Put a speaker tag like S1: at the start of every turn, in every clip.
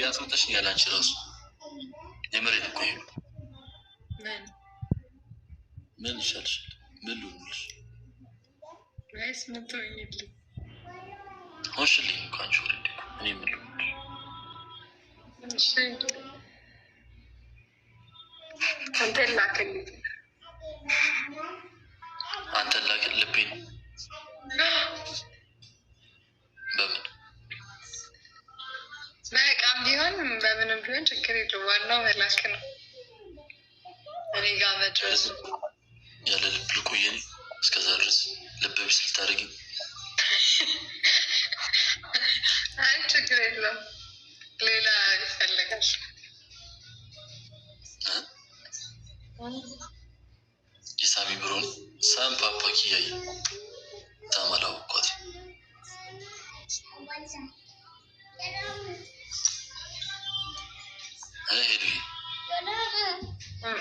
S1: ያስመጣሽኛል። አንቺ ራሱ የምሬን እኮ ይሉ
S2: ምን
S1: ምን ይሻልሻል? ምን ልሁንልሽ?
S2: ወይስ ምን ትሆኝልኝ?
S1: ሆንሽልኝ እኮ አንቺ already እኮ። እኔ ምን ልሁንልሽ?
S2: እሺ አንተን ላክልኝ።
S1: አንተን ላክ ልቤን በምን
S2: በእቃም ቢሆን በምንም ቢሆን ችግር የለውም። ዋናው መላክ ነው። እኔ ጋር መድረሱ።
S1: ያለ ልብ ልቆይ እኔ እስከዛ ድረስ ልብ ቢስ ልታደርጊኝ?
S2: አይ ችግር የለውም። ሌላ ይፈለጋል።
S1: እ? የሳሚ ብሮን ሳም ፓፓ ኪያይ በጣም አላወኳት። ሄዱ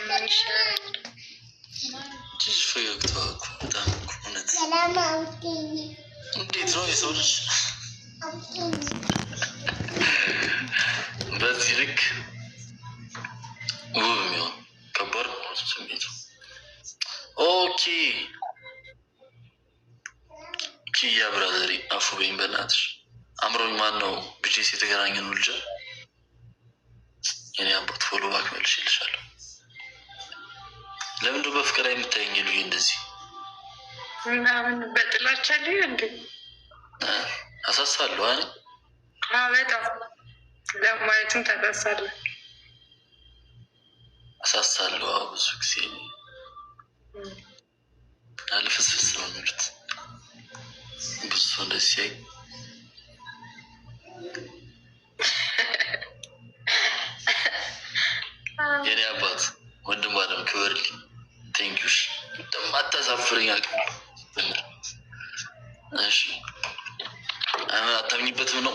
S2: ምን ይሻላል?
S1: ትንሽ ፈገግታዋ እኮ በጣም እኮ እውነት እንዴት ነው የሰው ልጅ በዚህ ልክ ውብ የሚሆን? ከባድ ነው ስሜቱ። Okay ኪያ brother ኤ አፉ በይኝ በእናትሽ። አምሮኝ ማን ነው ብጄስ የተገናኘ ነው ልጃ የኔ አባት follow back መልሼልሻለሁ። ለምንድን ነው በፍቅር የምታየኝ ልዩ እንደዚህ?
S2: ምናምን በጥላቻ ላይ እንዴ?
S1: እ? አሳሳለሁ አይ።
S2: አዎ፣ በጣም ለማየትም ታሳሳለህ።
S1: አሳሳለሁ። አዎ ብዙ ጊዜ አልፍስፍስ ነው የሚሉት ብዙ ሰው እንደዚህ ሲያይ። የኔ አባት ወንድም አለም ክበርልኝ። Thank you እንደማታሳፍረኝ አውቃለሁ። እሺ አታምኚበትም ነው?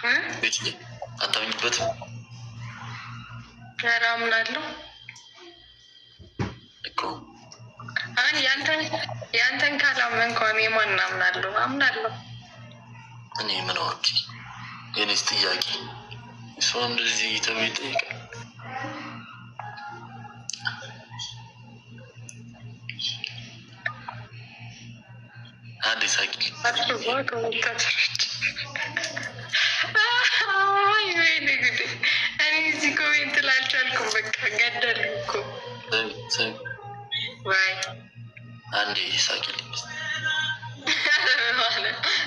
S2: እ?
S1: ቤት አታምኚበትም?
S2: ኧረ አምናለሁ።
S1: እኮ።
S2: አሁን ያንተን ካላመንኩ እኔ ማን አምናለሁ? አምናለሁ።
S1: እኔ ምን አውቄ? የኔስ ጥያቄ ሰው እንደዚህ ተብሎ ይጠይቃል። አንዴ ሳቂልኝ።
S2: አስባ commentator ኦች፣ አይ ወይኔ ጉዴ! እኔ እዚህ comment ላልቻልኩም። በቃ ገደሉኝ እኮ።
S1: ስሚ ስሚ፣
S2: ወይ
S1: አንዴ ሳቂልኝ።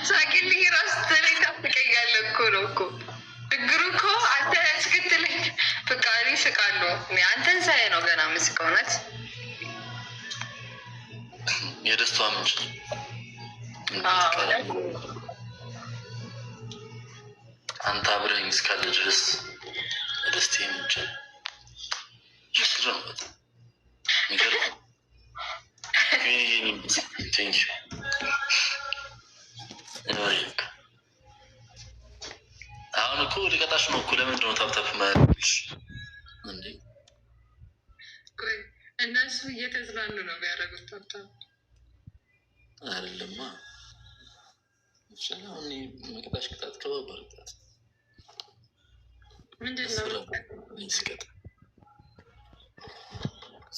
S2: ሳቂልኝ ራሱ ትለኝ ታስቀኛለህ እኮ ነው እኮ ችግሩ እኮ አንተ እስክትለኝ በቃ እኔ እስቃለሁ። እኔ አንተን ሳይ ነው ገና ምስቀው እውነት።
S1: የደስታዋ ምንጭ
S2: አዎ።
S1: አንተ አብረኸኝ እስካለ ድረስ የደስታዬ ምንጭ ችግር ነው። በጣም የሚገርም ነው። Thank you። አሁን እኮ ልቀጣሽ ነው እኮ። ለምንድን ነው tap tap የማያደርግልሽ እንዴ?
S2: ቆይ እነሱ እየተዝናኑ ነው የሚያደርጉት tap tap።
S1: አይደለማ ይሻላል። አሁን እኔ መቅጣሽ ቅጣት ከባባድ ቅጣት።
S2: ምንድን ነው?
S1: ስቀጣ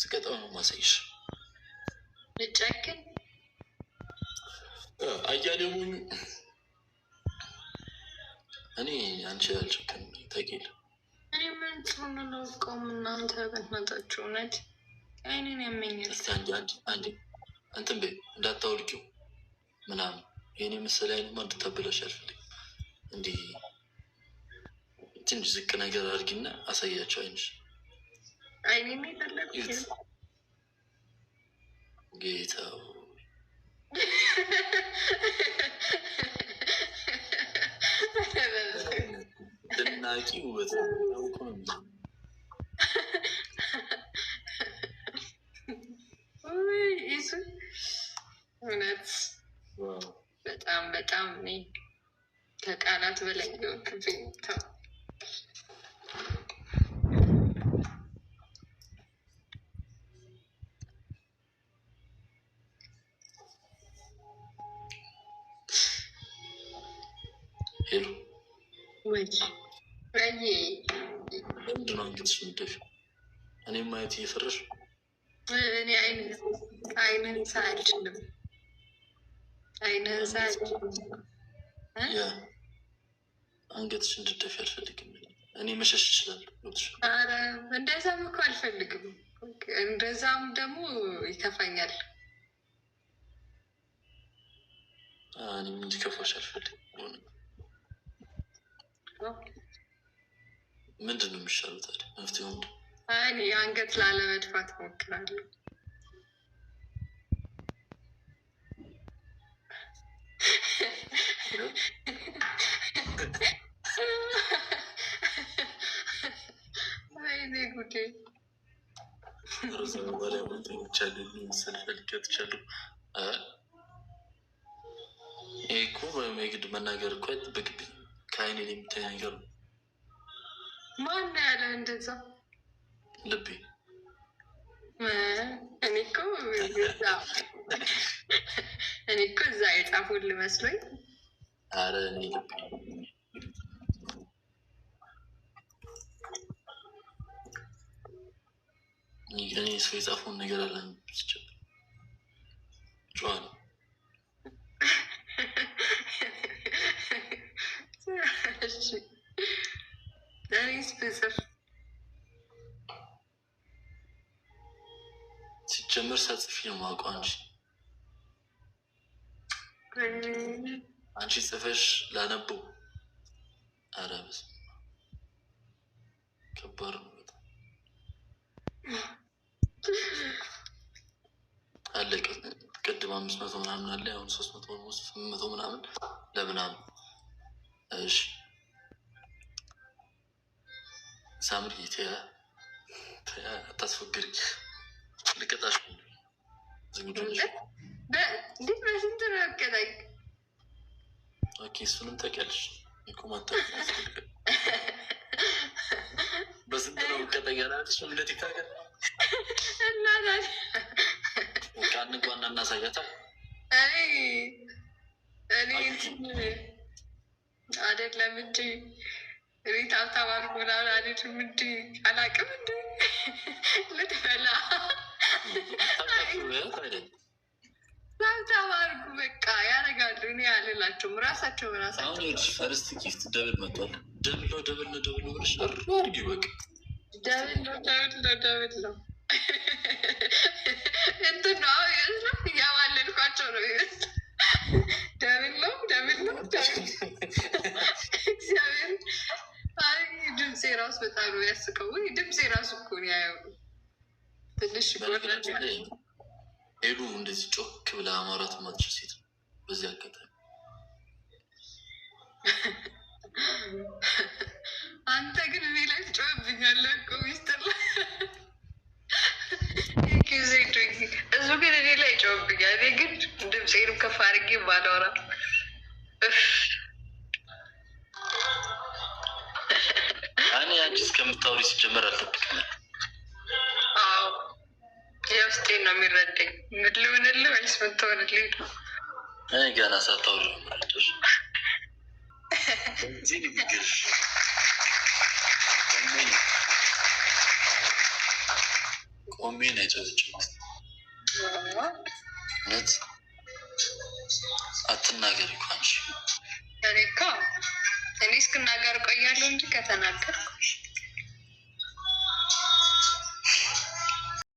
S1: ስቀጣው ነው ማሳይሽ።
S2: ልጨክን?
S1: አያሌው ሞኙ እኔ አንቺ አልጨክንም ታውቂያለሽ።
S2: እኔ ምን ጥሩ ነው አላውቀውም። እናንተ በእናታችሁ እውነት አይኔን ያመኛል።
S1: እስቲ አንዴ አንዴ አንዴ እንትን በይ እንዳታወልቂው ምናምን የኔ መሰለ አይንማ እንድታበላሽ አልፈልግም። እንዲህ ትንሽ ዝቅ ነገር አድርጊና አሳያቸው አይንሽ።
S2: አይኔን የፈለጉት።
S1: ይዩት ጌታው። አስደናቂ ውበት ነው። በጣም እኮ ነው የሚለው።
S2: ውይ ይሱ እውነት በጣም በጣም እኔ ከቃላት በላይ የሆንክብኝ ተው።
S1: Hello.
S2: ወይ ወይ!
S1: ለምንድን ነው አንገትሽ የምትደፊው? እኔም ማየት እየፈራሽ?
S2: እኔ አይንን ሳይ አልችልም። አይንህን ሳይ አልችልም።
S1: Yeah፣ አንገትሽ እንድትደፊ አልፈልግም። እኔ መሸሽ እችላለሁ። ገብቶሻል?
S2: ኧረ እንደዛም እኮ አልፈልግም። እንደዛም ደግሞ ይከፋኛል።
S1: እኔም እንዲከፋሽ አልፈልግም። ምንድን ነው የሚሻለው ታዲያ? መፍትሄው ምንድን ነው?
S2: እኔ አንገት ላለመድፋት እሞክራለሁ። ወይኔ ጉዴ!
S1: ሮዛ በላይ ተኝቻለሁ መሰል ፈልጌ አጥቻለሁ። ይሄ እኮ የግድ መናገር እኮ አይጠበቅብኝም። ከአይኔ ላይ የሚታይ ነገር ነው።
S2: ማን ያለ እንደዛ?
S1: ልቤ።
S2: እኔ እኮ እኔ እኮ እዛ የጻፉልህ መስሎኝ።
S1: አረ እኔ ልቤ። እኔ ሰው የጻፈውን ነገር አላነብም። ሲጀመር ጨዋ ነው።
S2: እሺ፣ እኔስ ብጽፍ?
S1: ሲጀመር ሳጽፊ ነው የማውቀው። አንቺ ጽፈሽ ላነበው። ኧረ በስመ አብ፣ ከባድ ነው በጣም። አለቀ። ቅድም 500 ምናምን አለ፣ አሁን 300፣ 800 ምናምን ለምናምን። እሺ ሳምሪ፣ ተያ ተያ፣ አታስፎግሪ፣ ልቀጣሽ። ዝግጁ ነሽ?
S2: እንዴት በስንት ነው ያቀጣኝ?
S1: Okay፣ እሱንም ታውቂያለሽ። የኮማታ በስንት ነው የምቀጣኝ አላለችም? እንደ TikToker
S2: እና ታዲያ?
S1: በቃ እንግባና እናሳያታ።
S2: እኔ እንትን አይደለም እንጂ እኔ tap tap አድርጎ ምናምን አይደለም እንጂ አላውቅም እንጂ ልትበላ።
S1: Tap tap አይደል?
S2: Tap tap አድርጉ በቃ ያደርጋሉ። እኔ አልላቸውም፣ ራሳቸው
S1: አሁን
S2: በራሳቸው።
S1: ይኸውልሽ first gift double መጥቷል። Double ነው፣ double ነው፣ double ነው ብለሽ አድርጊው በቃ።
S2: Double ነው፣ double ነው፣ double ነው። እንትን ነው አሁን ይመስላል፣ እያማለልኳቸው ነው ይመስላል። Double ነው፣ double ነው፣ double። እግዚአብሔር፣ አይ ድምፄ ራሱ በጣም ነው ያስቀው። ወይ ድምፄ ራሱ እኮ ነው ያየው ትንሽ
S1: በነገራችን ላይ ሄሉ እንደዚህ ጮክ ብላ ማውራት የማትችል ሴት ነው። በዚህ አጋጣሚ
S2: አንተ ግን እኔ ላይ ትጮህብኛለህ እኮ ሚስጥር ላይ። እሱ ግን እኔ ላይ ይጮህብኛል። እኔ ግን ድምፄንም ከፍ አድርጌ ባላወራ እፍ።
S1: እኔ አንቺ እስከምታወሪ ሲጀመር አልጠብቅም።
S2: አዎ፣ የውስጤን ነው የሚረዳኝ። ምን ልሆንልህ ወይስ ምን ትሆንልኝ ነው?
S1: እኔ ገና ሳታወሪ ነው የምረዳሽ። በዚህ ንግግርሽ ቆሜ ነው ያጨበጨብኩት። እውነት አትናገሪ እኮ አንቺ።
S2: እኔ እኮ እኔ እስክናገር እቆያለሁ እንጂ ከተናገርኩ